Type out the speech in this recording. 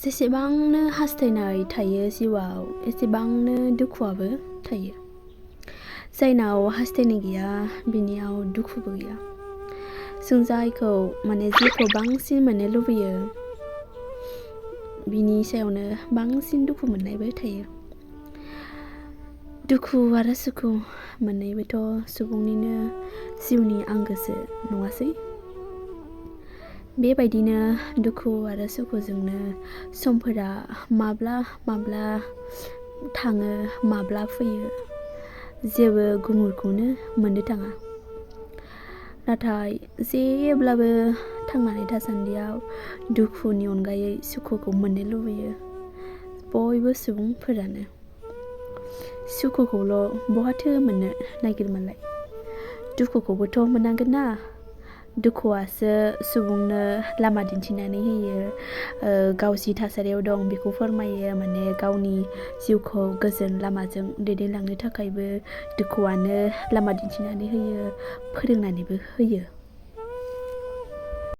जेसेबांनो हास्थायनाय थायो जिउआव एसेबांनो दुखुआबो थायो। जायनाव हास्थायनाय गैया बिनियाव दुखुबो गैया। जों जायखौ जेखौ बांसिन मोननो लुबैयो बिनि सायावनो बांसिन दुखु मोननायबो थायो। दुखु आरो सुखु मोननैबोथ' सुबुंनिनो जिउनि आंगोसो नङासै? बेबायदिनो दुखु आरो सुखुजोंनो समफोरा माब्ला थाङो माब्ला फैयो जेबो गुमुरखौनो मोननो थाङा। नाथाय जेब्लाबो थांनानै थासान्दियाव दुखुनि अनगायै सुखुखौ मोननो लुबैयो बयबो सुबुंफोरानो। सुखुखौल' बहाथो मोननो नागिरमालाय, दुखुखौबोथ' मोननांगोन ना। दुखुआसो सुबुंनो लामा दिन्थिनानै होयो, गाव जि थासारियाव दं बेखौ फोरमायो। गावनि जिउखौ गोजोन लामाजों दैदेनलांनो थाखायबो दुखुआनो लामा दिन्थिनानै होयो, फोरोंनानैबो होयो।